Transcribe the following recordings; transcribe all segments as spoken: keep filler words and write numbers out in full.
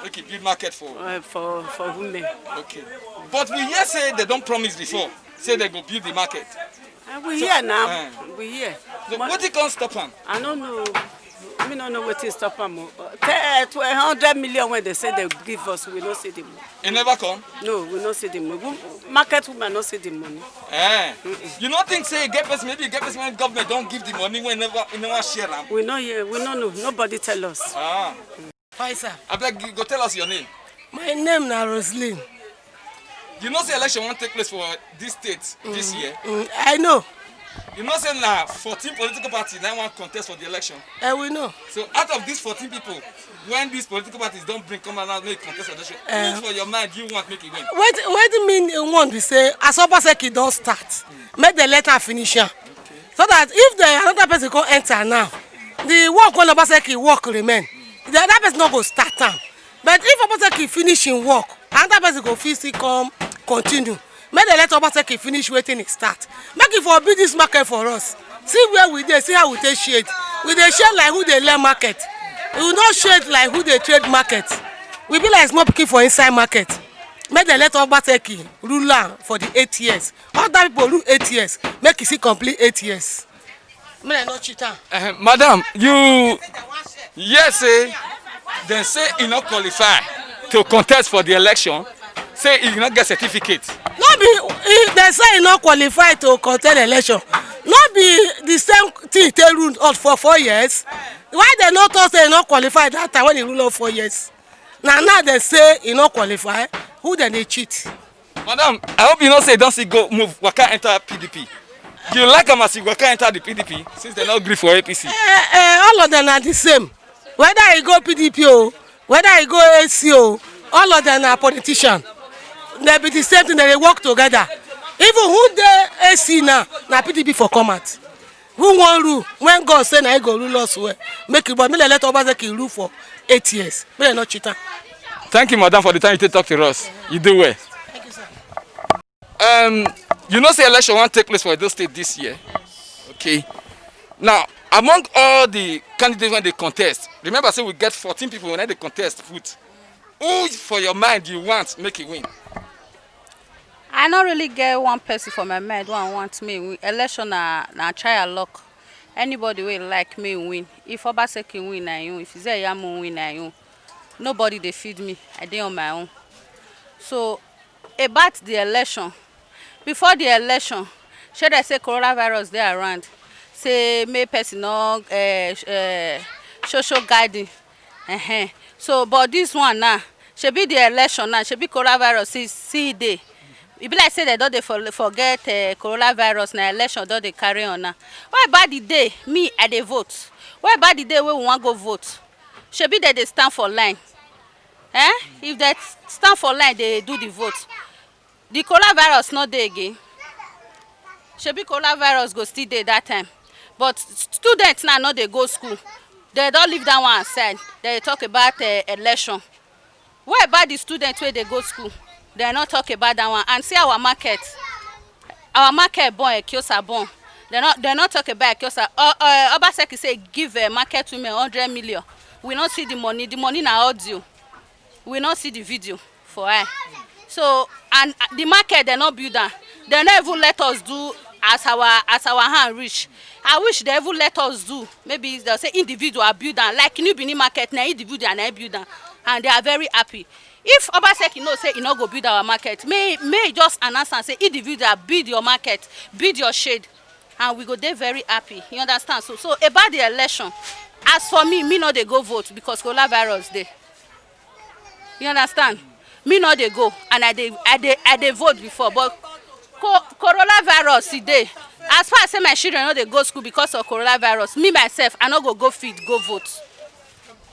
Make e build market for. Uh, for for women. Okay. But we hear say they don promise before, say they go build the market. And we here now. We here. So wetin come stop am? I no know. Me no know wetin stop am o. Tell two hundred million wey they say they give us, we no see the money. E never come. No, we no see the money. Wo- Market woman no see the money. Eh. You no think say e get person, maybe e get person when government don give the money wey never e never share am. We no hear. We no know. Nobody tell us. Ah. Fine, sir. Abeg, you go tell us your name. My name na Roseline. You know say election wan take place for this state this year. Mm, I know. You know say na fourteen political party na wan contest for the election. Eh, we know. So out of these fourteen people, when these political parties don bring come out make contest for the election, Eh. who for your mind you want make e win? Wait, wait a minute. One be say as Obaseki don start, make the letter finish am. So that if the another person come enter now, the work wey Obaseki work remain, the other person no go start am. But if Obaseki finish im work, another person go fit still come continue. Make dem let Obaseki finish wetin e start. Make e for build this market for us. See where we dey, see how we take shade. We dey shade like who dey learn market. We no shade like who dey trade market. We be like small pikin for inside market. Make dem let Obaseki rule am for the eight years. Other people rule eight years. Make e still complete eight years. Make dem no cheat am. Uh, madam, you yes say dem say e no qualify to contest for the election, say e no get certificate. No be e- dem say e no qualify to contest election. No be the same thing take rule us for four years. Why dem no talk say e no qualify that time when e rule us four years? Na now dem say e no qualify. Who dem dey cheat? Madam, I hope you know say you don see go move waka enter P D P. You like am as you waka enter the P D P since dem no gree for A P C. Eh, eh, all of them na the same. Whether e go P D P o, whether e go A C o, all of them na politician. They be the same thing. They dey work together. Even who dey A C now na P D P for come out. Who wan rule when God say na he go rule us well? Make e but make dem let Obaseki rule for eight years. Make dem no cheat am. Thank you, madam, for the time you take talk to us. You do well. Um, you know say election wan take place for Edo State this year. Okay. Now, among all the candidates wey dey contest, remember say we get fourteen people wey dey contest vote. Who for your mind you want make e win? I no really get one person for my mind wey I want me win. Election na na trial luck. Anybody wey like me win. If Obaseki win na you, if Izeyamu win na you. Nobody dey feed me. I dey on my own. So about the election, before the election, shey dem say coronavirus dey around, say make person no uh, uh, social garden. Uh-huh. So but this one now, shebi the election now, shebi coronavirus still still dey. E be like say dem don dey for, forget uh, coronavirus, na election don dey carry on now. What about the day me I dey vote? What about the day wey we wan go vote? Shebi dem dey stand for line. Eh? If dem stand for line dey do the vote, the coronavirus no dey again. Shebi coronavirus go still dey that time. But students now no dey go school. Dem don leave that one aside. Dem dey talk about uh, election. What about the students wey dey go school? Dem no talk about that one. And see our market. Our market born, Ekiosa born. Dem no dem no talk about Ekiosa. Uh, uh, Obaseki say give uh, market women hundred million. We no see the money. The money na audio. We no see the video for eye. So and uh, the market dem no build am. Dem no even let us do as our as our hand reach. I wish dem even let us do. Maybe dem say individual build am like New Benin market na individual na build am, and they are very happy. If Obaseki know say e no go build our market, may may e just announce am say individual build your market, build your shade, and we go dey very happy. You understand? So so about the election, as for me, me no dey go vote because coronavirus dey. You understand? Me no dey go and I dey I dey I dey vote before, but co coronavirus e dey. As far as say my children no dey go school because of coronavirus, me myself I no go go field go vote.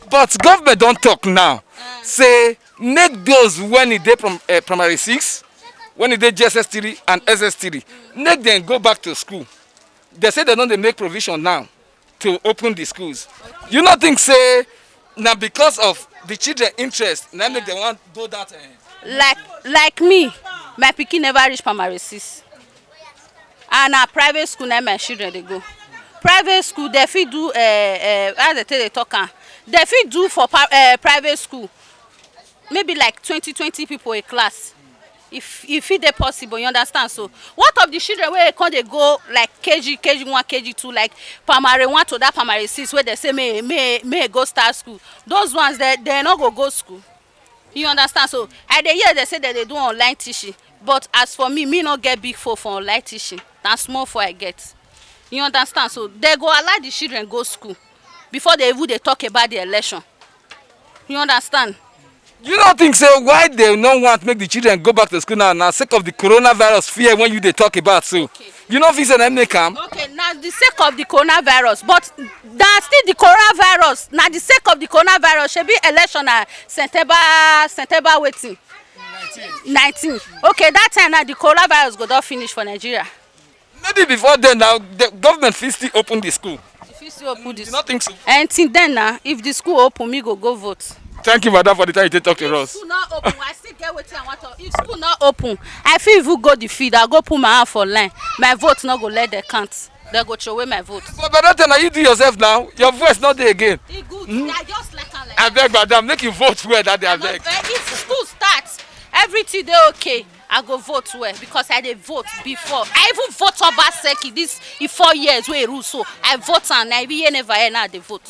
But government don talk now say make those when e dey from uh, primary six, when e dey G S S three and S S three, make dem go back to school. They say they don dey make provision now to open the schools. You no think say na because of the children interest na make dem wan go that uh, Like like me, my pikin never reach primary six, and na private school na my children dey go. Private school dem fit do uh, uh, how dem take dey talk am, dem fit do for pa- uh, private school. Maybe like twenty twenty people a class. If if it dey possible, you understand? So what of the children wey come dey go like K G, K G one, K G two, like primary one to that primary six, wey they say may may may go start school? Those ones, they they no go go school. You understand? So I dey hear they say that they do online teaching, but as for me, me no get big phone for online teaching. Na small phone I get. You understand? So they go allow the children go school before they even dey talk about the election. You understand? You don't think so? Why they no want make the children go back to school now? Now, sake of the coronavirus fear when you dey talk about so. Okay. You know, fit say na make am. Okay, na the sake of the coronavirus, but na still the coronavirus. Na the sake of the coronavirus. Shebi election na September, September wetin? Nineteen. Okay, that time now the coronavirus go don finish for Nigeria. Maybe before then, now the government fit still open the school. If you still open this, you not think so? And till then now, if the school open, me go go vote. Thank you, madam, for the time you take talk to us. School not open, I still get wetin I want to. If school not open, I fit even go the field. I go put my hand for line. My vote not go let them count. They go throw away my vote. But by that time, now you do yourself now. Your voice not there again. E good. Hmm? I just like am like I beg, madam, make you vote well that day. I beg. Eh, if school starts, everything dey okay. I go vote well because I dey vote before. I even vote Obaseki this in four years wey e rule so. I vote am. Na even here never hear now I dey vote.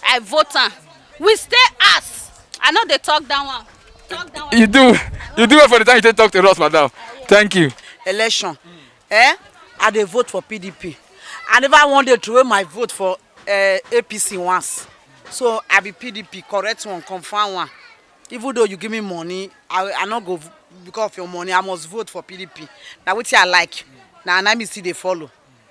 I vote am. We stay as. I know they talk that one. Talk that one. You do, you do well for the time you take talk to us, madam. Thank you. Election. Eh? I dey vote for P D P. I never one day throw my vote for uh, A P C once. So I be P D P, correct one, confirm one. Even though you give me money, I, I not go v- because of your money. I must vote for P D P. Now what I like. Now, now me see they follow.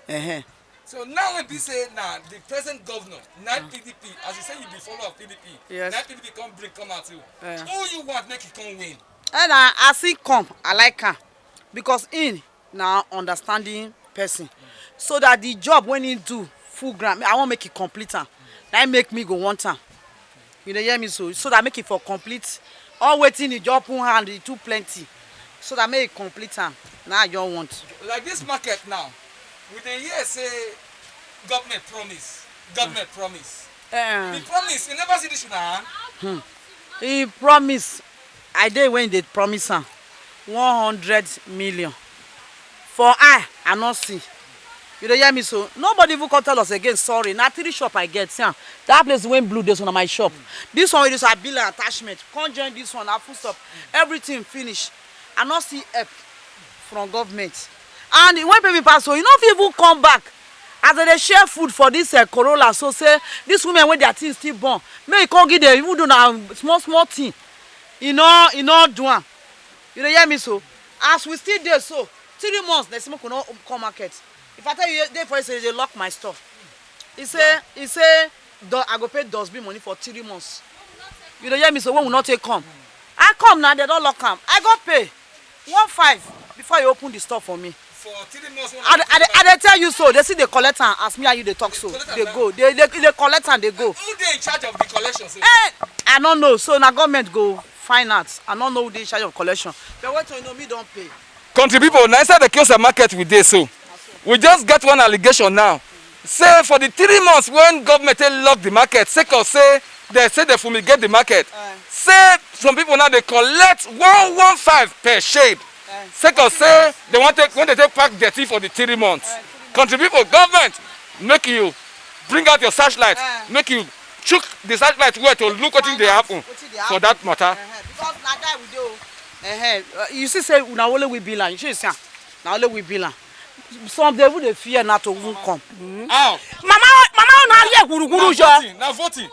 Uh-huh. So now we be say now the present governor, not P D P, as you say you be follower of P D P. Yes. Now P D P come bring come out you. Yeah. Who you want make it come win? And I, I see come, I like her because in now understanding person, so that the job when he do full ground, I won't make it complete am. That make me go one time. You dey hear me so, so that make it for complete. All waiting the job put hand it too plenty, so that make it complete am. Now I don't want. Like this market now, we dey hear say government promise, government promise. Eh. The promise, you never see this in hand. Hmm. He promise. I dey when they promise am one hundred million. For I, I not see. You dey hear me so? Nobody even come tell us again, sorry. Now three shop I get, see am. That place wey blue, this one na my shop. This one wey this I bill and attachment. Come join this one, I full stop. Everything finish. I not see help from government. And when people pass, so you no fit even come back. As they dey share food for this uh, Corolla, so say this women wey their things still born, make e come give them, even though na small small thing, e no e no do am. You dey hear me so? As we still dey so, three months, they say make we no come market. If I tell you, dey for say they lock my store. He say, he say, "Do- I go pay dustbin money for three months." You dey hear me so? When we not take come, I come now, they don't lock am. I go pay one five before you open the store for me. For three months, one I, I, I, I dey tell you so. They see they collect am as me and you they talk so. They go. They they, they collect am. They go. Who dey in charge of the collection? So? Eh, I don't know. So now government go find out. I don't know who dey in charge of collection. But wait till you know me don't pay. Country people, now inside the Kiosa market we dey so. We just get one allegation now. Say for the three months when government take lock the market, sake of say they say they fumigate the market. Say some people now they collect one one five per shade. Sake of say they want take when they take pack dirty for the three months. Country people, government, make you bring out your searchlight, make you chook the searchlight well to look wetin dey happen for that matter. Because na die we dey o. Uh-huh. You see say na only we bill am. You see say na only we bill am. Some dey even dey fear na to even come. How? Mama, mama, una ye gburugburu jo. Na voting, na voting.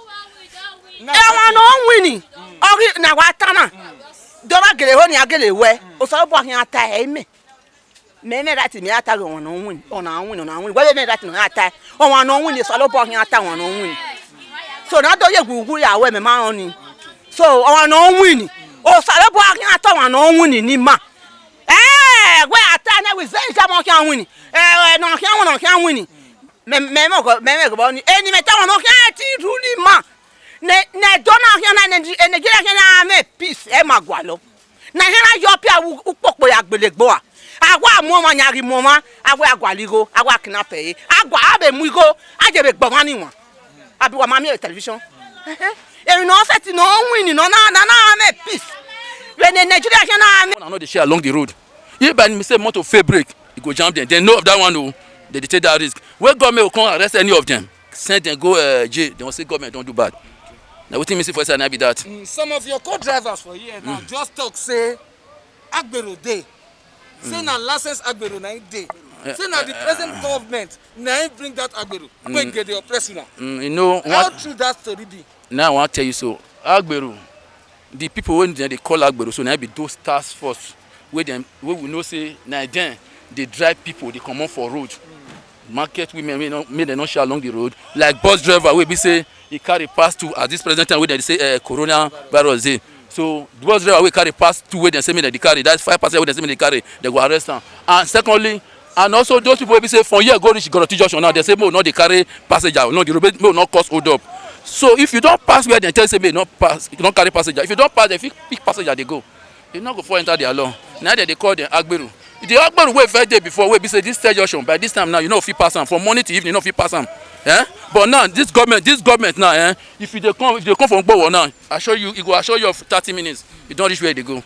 Na ẹwọn na win ni. Ori na wa tana. Dọba gele ho ni agele we. O sọ bo hin ata e me. Me me that me ata go on win. On win, on win. Why me that no ata? On win, on win. So lo bo hin ata on win. So na do ye gburugburu ya we me ma on ni. So on win. O sọ lo bo hin ata on win ni ma. Eh, we ata na we say ja mo kan win. Eh, no kan no kan win. Me me mo go me me go bo ni. Eni me ta on kan ti du ni ma. Ne ne do na kan na ne Nigeria kan na me peace e ma gwa lo. Na ihe na yọ pịa ukpokpo ya gbelegbo a. Agwa amụọ ma nyari mụọ ma agwa agwaligo agwa kinape. Agwa abe muigo ajebe gbọma ni wọn. Abi wa mami television. Ebi na ọsẹ ti na ohun ni na na na na me pi. The Nigeria National Army. Una no dey share along the road. If by mistake motor fail brake, e go jam them. They know of that one o. They dey take that risk. Wey government go come arrest any of them, send them go uh, jail. They wan say government don do bad. Na wetin me see for inside na be that. Mm, some of your co-drivers for here now just talk say agbero dey. Say na licensed agbero na im dey. Say na the present government na im bring that agbero. Wey dey dey oppress una. Mm, you know How what? True that story be? Now I wan tell you so. Agbero, the people wey dem dey call agbero, so na be those task force wey dem wey we know say na dem dey drive people dey comot for road. Market women wey no make dem no share along the road, like bus driver wey be say e carry pass two at this present time wey dem dey say uh, coronavirus dey. So the bus driver wey carry pass two wey dem say make dem dey carry, that's five passenger wey dem say make dem carry, dem go arrest am. And secondly, and also those people wey be say from here go reach Goroti junction now, dem say make we no dey carry passenger, no, the road make we no cause hold up. So if you don pass where dem tell say make you no pass, you no carry passenger, if you don pass, dem fit pick passenger dey go. You no go fall enter their law. Na dem dey call them agbero. The agbero wey first dey before, wey be say this third junction, by this time now, you no fit pass am. From morning to evening, you no fit pass am. Eh? But now, this government, this government now, eh, if you dey come, if you dey come from Ugbowo now, I assure you, e go assure you of thirty minutes, you don reach where you dey go.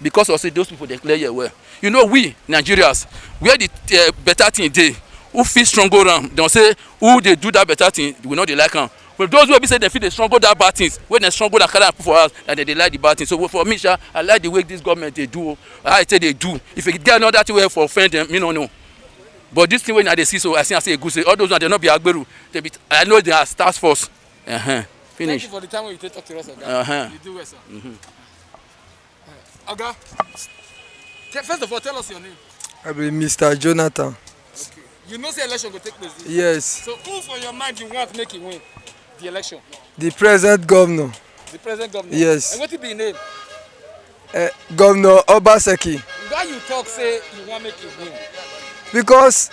Because of say those people dey clear here well. You know we Nigerians, where the uh, better thing dey, who fit struggle am, dem say who dey do that better thing, we no dey like am. But those wey be say dem fit dey struggle that bad things, wey dem struggle and carry am put for house, and dem dey like the bad thing. So for me sha, I like the way this government dey do o. How e take dey do? If e get another thing wey for offend dem, me no know. But this thing wey I dey see so, I see am say e good say all those ones, dem no be agbero. Dem be, I know they are task force. Uh-huh. Finish. Thank you for the time wey you take talk to us, Oga. Uh-huh. You do well, sir. Oga, te- first of all, tell us your name. I be Mister Jonathan. Okay. You know say election go take place this year. Yes. So who for your mind you want make e win the election? The present governor. The present governor? Yes. And wetin be im name? Uh, Governor Obaseki. Why you talk say you wan make e win? Because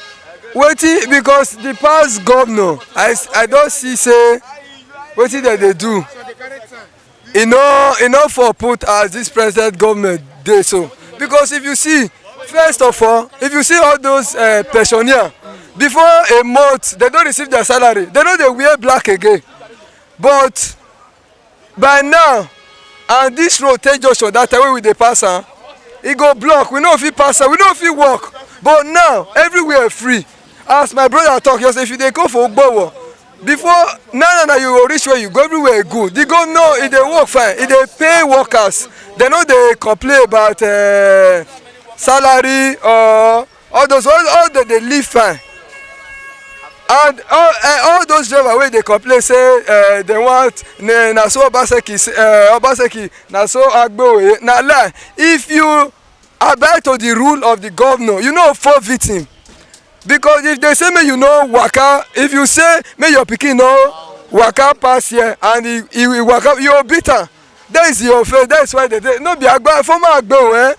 wetin, because the past governor, I, s- I don see say wetin dem dey do. E no, e no for put as this present government dey so. Because if you see, first of all, if you see all those uh, pensioner, before a month, dem don receive their salary. Dem no dey wear black again. But by now, and this road take junction that time wey we dey pass am, e go block. We no fit pass am. We no fit walk. But now, everywhere free. As my brother talk, you say if you dey go for Ugbowo, before now, now, now you go reach where you go, everywhere good. The governor, e dey work fine. E dey pay workers. Dem no dey complain about uh, salary or all those, all, all dem dey live fine. And all, uh, all those drivers wey dey complain say uh, dem want na, na so Obaseki, say- uh, Obaseki, na so Agbowe, na lie. If you abide to the rule of the governor, you no fall victim. Because if dem say make you no waka, if you say make your pikin no waka pass here and he, he, he waka, you go beat am. That is your offense. That is why dem dey, no be agba, former agbo, eh?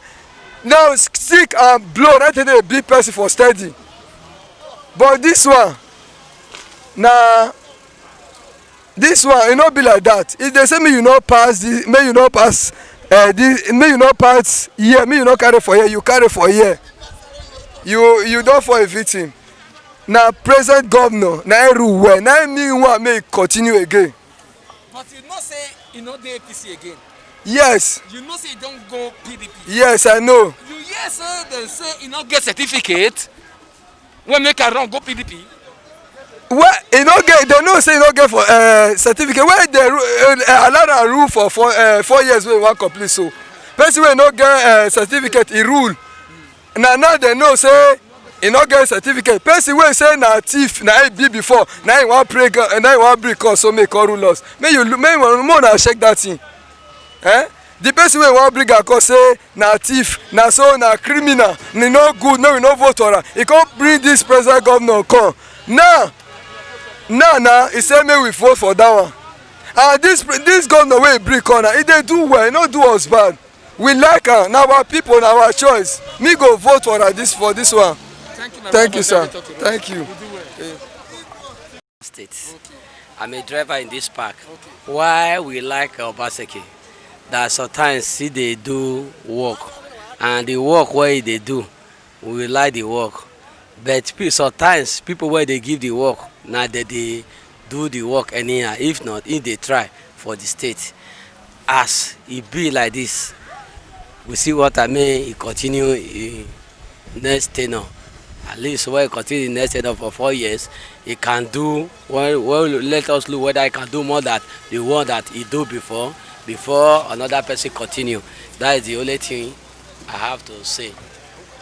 Now stick and blow, that thing dey beat person for steady. But this one, na this one, e no be like that. If dem say make you no pass, the, make you no pass, uh, the, make you no pass here, make you no carry for here, you carry for here. You, you don fall a victim. Na present governor, na him rule well, na him mean one make e continue again. But you know say e no dey A P C again. Yes. You know say e don go P D P. Yes, I know. You hear say dem say e no get certificate wey make am run go P D P? Well, e no get, dem know say e no get for uh, certificate wey dem ru- uh, allow am rule for four, uh, four years wey e wan complete so. Person wey no get uh, certificate, e rule. Na now dem know say e no get certificate. Person wey say na thief na e be before, na e wan pray God, na e wan bring come so make e come rule us. Make you look, make you, make una check that thing. Eh? The person wey wan bring am come say na thief, na so na criminal, e no good, no, we no vote for am. E come bring this present governor come. Now, now, now, e say make we vote for that one. And this pre- this governor wey e bring come now, e dey do well, e no do us bad. We like am, na our people, na our choice. Me go vote for am this, for this one. Thank you, my Thank brother, you, for sir. Talking. Thank you. You do well. State. I'm a driver in this park. Why we like Obaseki? That sometimes he dey do work, and the work wey he dey do, we like the work. But pe- sometimes people wey dey give the work, na dem dey do the work anyhow. If not, he dey try for the state. As e be like this, We see what I mean. He continue in next tenure. At least when he continue in next tenure for four years, he can do well. Well, let us look whether he can do more than the one that he do before, before another person continue. That is the only thing I have to say.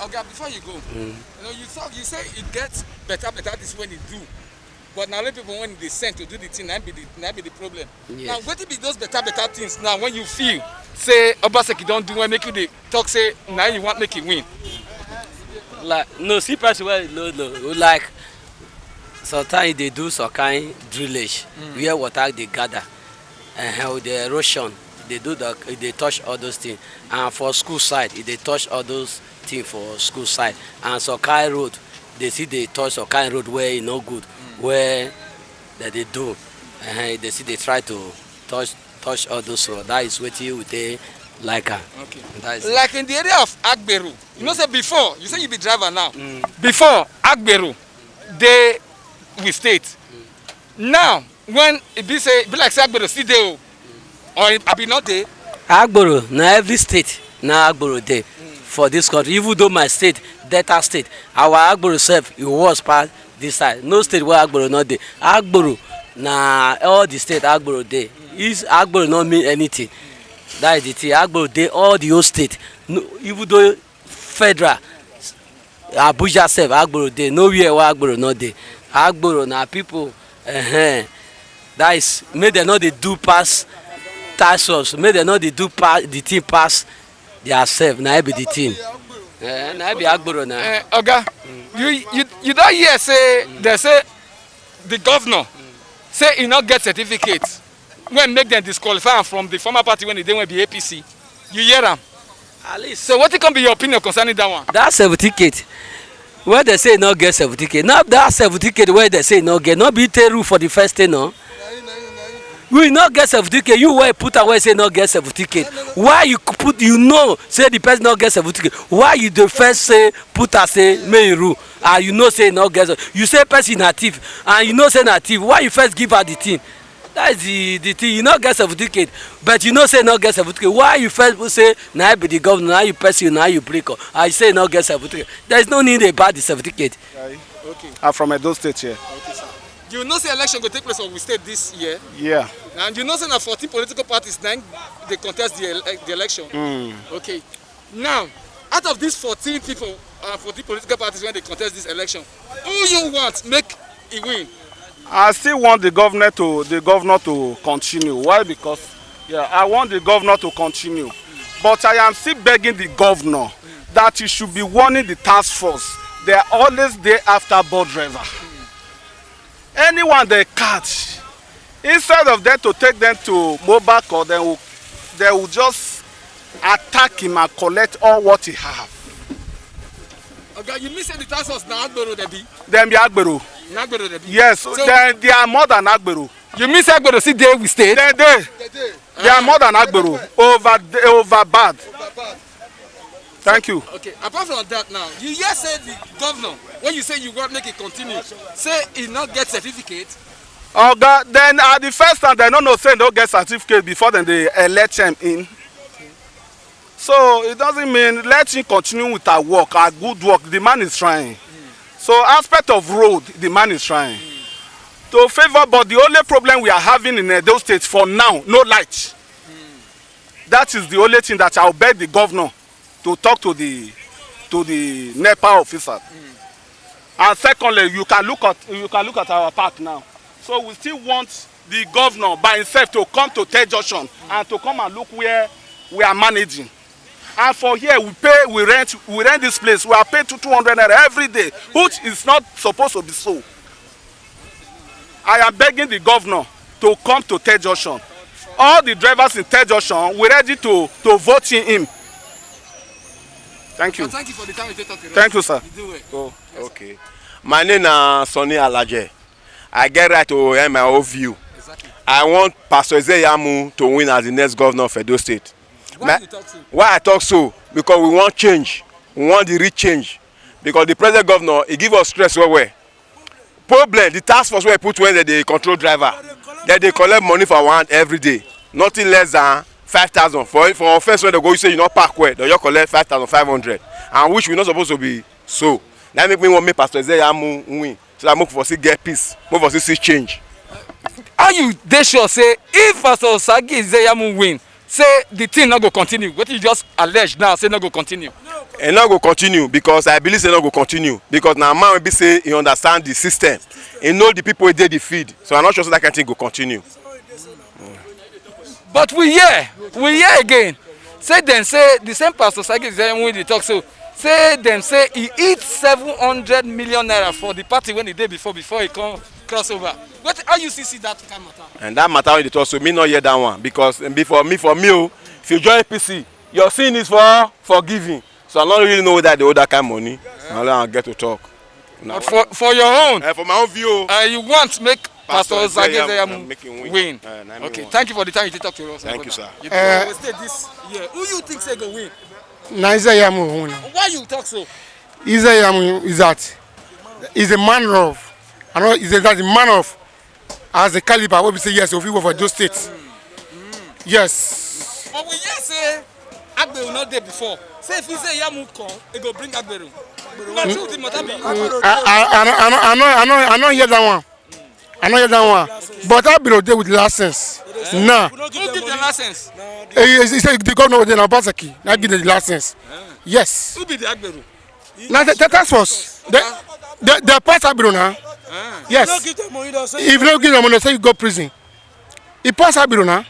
Okay, before you go, mm. you know, you talk, you say it gets better, better this when you do. But now let people when they send to do the thing, that be the, that be the problem. Yes. Now, what be those better, better things now when you feel say Obaseki don't do well, make you the talk say now you want make it win. Like no, see person well, no, no, like sometimes they do some kind drillage mm. where water they gather, and how the erosion they do the they touch all those things, and for school side they touch all those things for school side, and some kind road they see they touch some kind road where e no good mm. where that they do, uh, they see they try to touch touch all those road. That is what you would they like her. Okay. That is like in the area of Agberu, you know, say before you say you be driver now. Mm. Before Agberu, they we state. Mm. Now when e be say e be like say Agberu still dey o, or e abi not dey. Agboro na every state na Agboro dey for this country, even though my state, Delta State, our Agboro sef e worse pass this side. No state wey Agboro no dey. Agboro na all the state Agboro dey. Is Agboro no mean anything. That is the thing. Agboro dey all the whole state. No, even though federal, Abuja sef Agboro dey. Nowhere wey Agboro no dey. Agboro na people, uh, that is make dem no dey do pass tax us, make dem no dey do pass the thing pass their self. Na be the thing. Eh, na be Agboro na. Eh, Oga, you you you don hear say they say the governor say he no get certificate when make dem disqualify am from the former party when he dey when be A P C. You hear am? At least. So wetin come be your opinion concerning that one? That certificate wey dem say e no get certificate, na that certificate wey dem say e no get, no be take rule for the first thing, no? We no get certificate. You wey put am wey say e no get certificate, why you put, you know say the person no get certificate, why you dey first say put am say make e rule, and you know say e no get, you say person na thief and you know say na thief, why you first give am the thing? That is the the thing. You no get certificate, but you know say e no get certificate, why you first say na I be the governor, na you person, na you break up, I say e no get certificate? There is no need about the certificate. Okay. I'm from Edo State here. Okay, sir. You know say election go take place for we state this year. Yeah. And you know say na fourteen political parties na dey contest the, ele- the election. Mm. Okay. Now, out of these fourteen people, uh, fourteen political parties when they contest this election, who you want make e win? I still want the governor to the governor to continue. Why? Because yeah, I want the governor to continue. But I am still begging the governor that he should be warning the task force. They are always there after board driver. Anyone they catch, instead of them to take them to mobile court, they will they will just attack him and collect all what he have. Oga, you mean say the task force na Agbero dem be? Dem be Agbero. Na Agbero dem be. Yes, so, they, they are more than Agbero. You mean say Agbero still dey with state? They dey. They dey. They are more than Agbero. Over over bad. Over bad. Thank you. Okay. Apart from that, now you hear say the governor when you say you want make it continue, say he not get certificate. Oga, then at the first time they no know say he no get certificate before then they elect him in. So it doesn't mean let him continue with our work, our good work. The man is trying. So aspect of road, the man is trying to favor. But the only problem we are having in Edo State for now, no light. That is the only thing that I'll beg the governor to talk to the to the NEPA officer. And secondly, you can look at you can look at our park now. So we still want the governor by himself to come to Third Junction and to come and look where we are managing. And for here, we pay, we rent, we rent this place. We are paid to two hundred naira every day, which is not supposed to be so. I am begging the governor to come to Third Junction. All the drivers in Third Junction, we ready to to vote in him. Thank you. Thank you for the time you take talk to us. Thank you, sir. You do well. Oh, okay. My name na Sonny Alaje. I get right to hear my own view. Exactly. I want Pastor Ezeyamu to win as the next governor of Edo State. Why you talk so? Why I talk so? Because we want change. We want the real change. Because the present governor, he give us stress well well. Problem, the task force wey put when they dey control driver, they dey collect money for our hand every day. Nothing less than five thousand for for offense wey dem go use say you no park well, dem just collect five thousand five hundred, and which we no suppose to be so. Na make me wan make Pastor Ezeyamu win so that make for still get peace, make for still see change. How you dey sure say if Pastor Osagi Ezeyamu win, say the thing no go continue? Wetin you just allege now say no go continue? E no go continue because I believe say e no go continue because na man wey be say e understand the system, e know the people wey dey the field, so I no sure say that kind thing go continue. But we hear, we hear again. Say dem say the same Pastor Sagi Zerem wey dey talk so, say dem say he eat seven hundred million naira for the party when he dey before before he come cross over. What, how you see see that kind matter? And that matter wey you dey talk so, me no hear that one because um, before me for me o, if you join A P C, your sin is for forgiving. So I no really know whether I dey owe that kind money. Na only I get to talk. But for for your own, Eh, for my own view, uh, you want make Pastor Pastor Osage Ezeyamu, Ezeyamu uh, make him win. Win. Uh, na him Okay, win. Thank you for the time you take talk to us. my Thank you, brother. Sir. You think we stay this year. Who you think say go win? Na Ezeyamu win. Why you talk so? Ezeyamu is that is a man of I know is that a man of as a caliber wey be say yes, we fit work for those states. Yes. But we hear say Agbero no dey before. Say if he say Yamu come, he go bring Agbero. Na true the matter be. I I I no I no I no I no hear that one. I no hear that one. But Agbero dey with license. Now, Who give the license? he he say the governor dey na Obaseki na give the license. Yes. Who be the Agbero? Na the the task force. The the the pass Agbero na. Yes. If you no give them money, say you go prison. E pass Agbero na.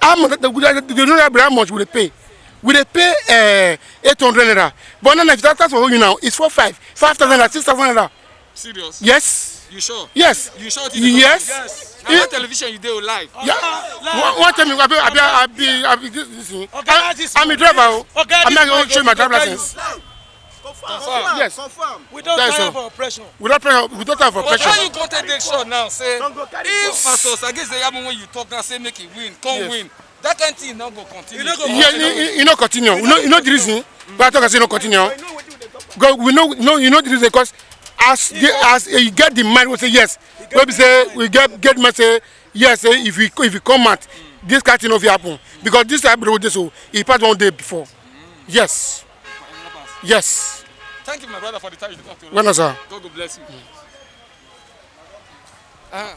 How much the the the the how much we dey pay? We dey pay uh, eight hundred naira. But now if that task for you now, it's four five, five thousand naira, six thousand naira. Serious? Yes. You sure? Yes. You sure? Yes. Na what television you dey live? Yeah. What, what tell me? Abi abi abi abi this this thing. I'm a driver. Oh. I'm not going to show my driver license. Confirm. Yes. We don't That's tire all. For oppression. We don't pay. We don't have But oppression. How you come take dey sure now say if Pastor Osage Ezeyamu wey you talk now say make he win, come Yes. Win, that kind thing no go continue. You no go Yeah, you, you, you no continue. You know, you know the reason. But I talk I say no continue. God, we know, no, you know the reason because as the, as uh, you get the mind, we say yes. We be say we get get mind say yes. Say if we if we come out, this kind of thing no fit happen because this time we dey so he pass one day before. Yes, yes. Thank you, my brother, for the time you talk to us. Well, no, sir. God go bless you. Ah,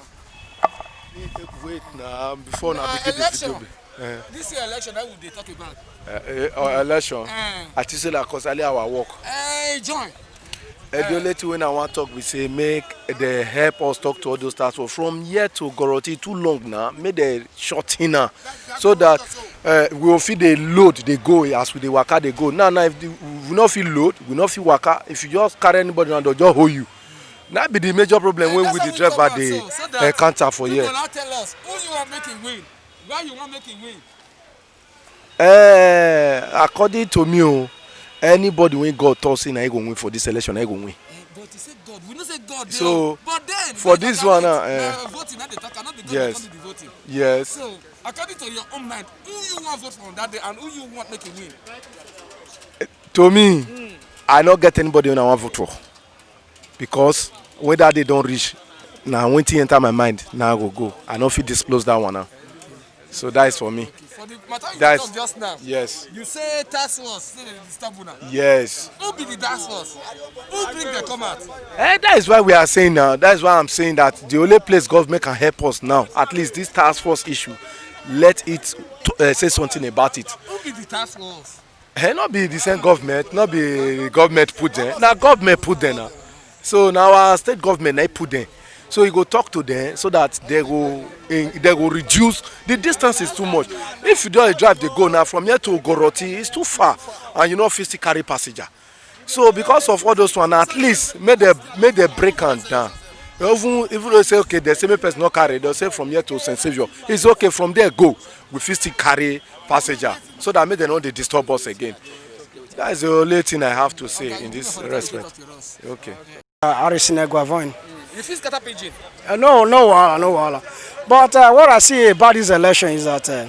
Wait now, before now uh, begin the election. Video. Eh, This year election, that we dey talk about. eh, eh, uh, election. Eh, I think say na concerning our work. eh, join. Eh, the only thing wey I wan talk be say make they help us talk to all those task force from here to Goroti too long now. Make they short in now so that uh, we go fit dey load dey go as we dey waka dey go. Now now if the, we no fit load, we no fit waka. If you just carry anybody now, they just hold you. That be the major problem wey we the driver dey encounter for here. Now tell us who you wan make him win, why you wan make him win. Eh, according to me o, anybody wey God talk say na he go win for this election, na he go win. Eh, but you say God, we know say God dey. So, But then for this one now, eh, voting na dey talk, I no be God yes. Come be the voting. Yes. So according to your own mind, who you wan vote for on that day and who you want make him win? To me, I no get anybody wey I wan vote for because when that day don reach, na wetin enter my mind na I go go. I no fit disclose that one now. So that is for me. For the matter you That's- talk just now, Yes. You say task force say dem disturb una. Yes. Who be the task force? Who bring dem come out? Eh, that is why we are saying now. That is why I'm saying that the only place government can help us now, at least this task force issue, let it uh, say something about it. Who be the task force? Eh, not be the same government, not be government put there. Now government put there now. So now our state government na put there. So you go talk to them so that they go eh, they go reduce the distance is too much. If you don't drive the go now from here to Goroti, it's too far, and you know fit still carry passenger. So because of all those one, at least make them make them break am down. Even even they say okay, they say make person not carry. They say from here to Saint Saviour, it's okay. From there go, we fit still carry passenger so that make them not dey disturb us again. That's the only thing I have to say in this respect. Okay. Harrison Egwavon. You fit scatter pidgin. Uh, no, no wahala, no wahala. But uh, what I see about this election is that uh,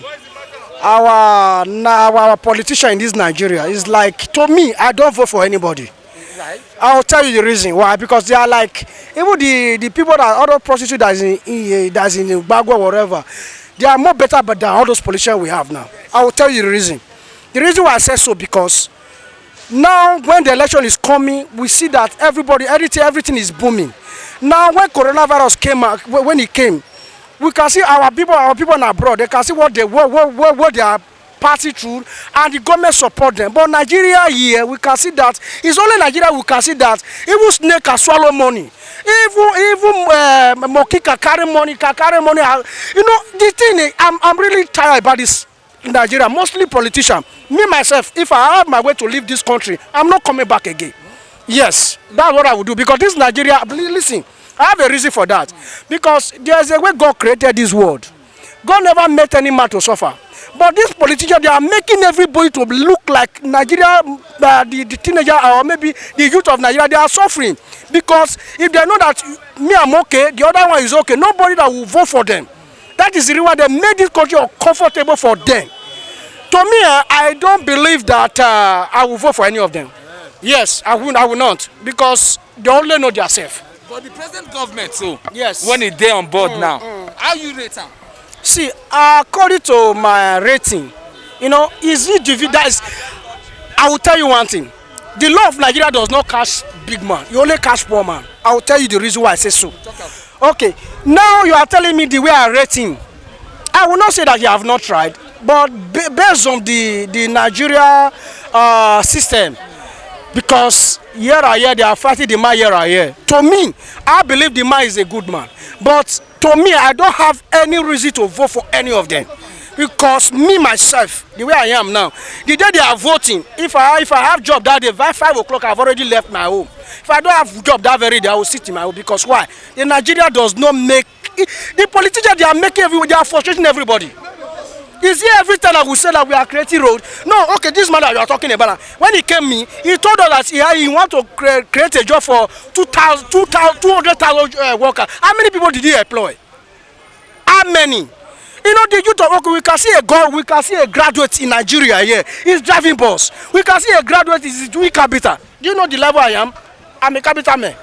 our na our politician in this Nigeria is like to me, I don't vote for anybody. I'll tell you the reason why. Because they are like even the the people that other prostitute that's in, in that's in Gbagbo or whatever. They are more better, but than all those politicians we have now. I will tell you the reason. The reason why I say so, because now when the election is coming, we see that everybody, everything, everything is booming. Now when coronavirus came out, wh- when it came, we can see our people, our people in abroad. They can see what they what, what, what, what they are passing through, and the government support them. But Nigeria here, we can see that it's only Nigeria we can see that even snake can swallow money. Even even uh, monkey can carry money, can carry money. Uh, you know, the thing is, I'm I'm really tired about this Nigeria, mostly politician. Me myself, if I have my way to leave this country, I'm not coming back again. Yes, that's what I would do, because this Nigeria, li- listen, I have a reason for that. Because there's a way God created this world. God never made any man to suffer. But these politicians, they are making everybody to look like Nigeria, uh, the, the teenager, or maybe the youth of Nigeria, they are suffering. Because if they know that me, I'm okay, the other one is okay, nobody that will vote for them. That is the reason why they made this country uncomfortable for them. To me, eh, I don't believe that uh, I will vote for any of them. Yes, I will, I will not, because they only know themselves. But the present government, so Yes. when e dey on board now, how you rate am? See, according to my rating, you know, is it divi- that is, I will tell you one thing. The law of Nigeria does not catch big man. You only catch poor man. I will tell you the reason why I say so. Okay, now you are telling me the way I rate him. I will not say that you have not tried, but ba- based on the the Nigeria uh, system, because here and here they are fighting the man here and here. To me, I believe the man is a good man, but to me, I don't have any reason to vote for any of them, because me myself, the way I am now, the day they are voting, if I if I have job that day by five o'clock, I've already left my home. If I don't have job that very day, I will sit in my home. Because why? The Nigeria does not make it, the politicians, they are making everyone, they are frustrating everybody. Is it every time that we say that we are creating road? No, okay, this man that you are talking about, when he came me, he told us that he, he want to cre- create a job for two thousand, two thousand, two hundred thousand uh, workers. How many people did he employ? How many? You know, the youth of, okay, we can see a girl, we can see a graduate in Nigeria here. He's driving bus. We can see a graduate is doing carpenter. Do you know the level I am? I'm a carpenter man.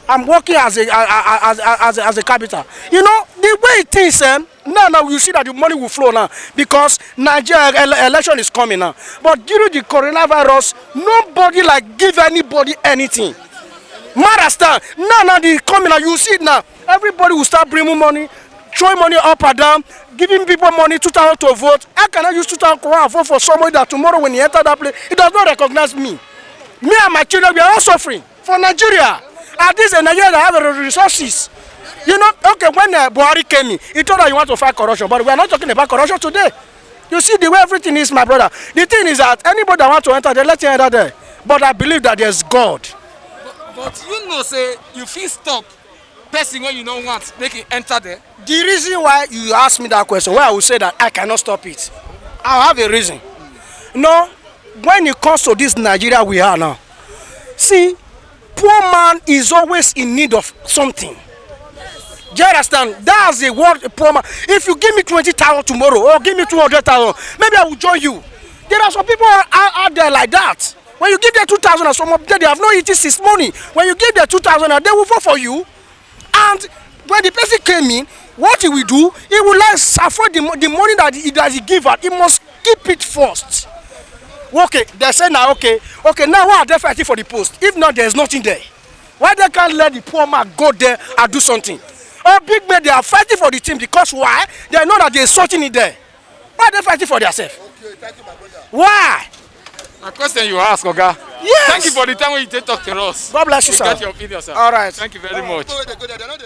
I'm working as a as, as, as, as a carpenter. You know, the way things um, now now you see that the money will flow now, because Nigeria ele- election is coming now. But during the coronavirus, nobody like give anybody anything. Marastan, now now the coming now, you see it now. Everybody will start bringing money, throwing money up and down, giving people money, two thousand to vote. How can I use two thousand to go and vote for somebody that tomorrow when he enter that place, he does not recognize me? Me and my children, we are all suffering for Nigeria. And this is a Nigeria that have a resources. You know, okay, when uh, Buhari came in, he told us you want to fight corruption, but we are not talking about corruption today. You see the way everything is, my brother. The thing is that anybody that want to enter, they let you enter there. But I believe that there's God. But you know say you fit stop person wey you no want make e enter there. The reason why you ask me that question, why I will say that I cannot stop it, I have a reason. No, when it comes to this Nigeria we are now, see, poor man is always in need of something. Do you understand? That's the word, poor man. If you give me twenty thousand tomorrow or give me two hundred thousand, maybe I will join you. There are some people out, out there like that. When you give them two thousand and some of them, they have not eaten since morning. When you give them two thousand, and they will vote for you. And when the person came in, what he will do, he will like separate the, mo- the money that he, that he give out. He must keep it first. Okay, they say now, okay, okay, now why are they fighting for the post? If not, there's nothing there. Why they can't let the poor man go there and do something? Oh, big men, they are fighting for the thing because why? They know that there's something in there. Why are they fighting for themselves? Why? Na question you ask, Oga. Yes. Thank you for the time wey you take talk to us. God bless you, We sir. Get your opinion, sir. All right. Thank you very much.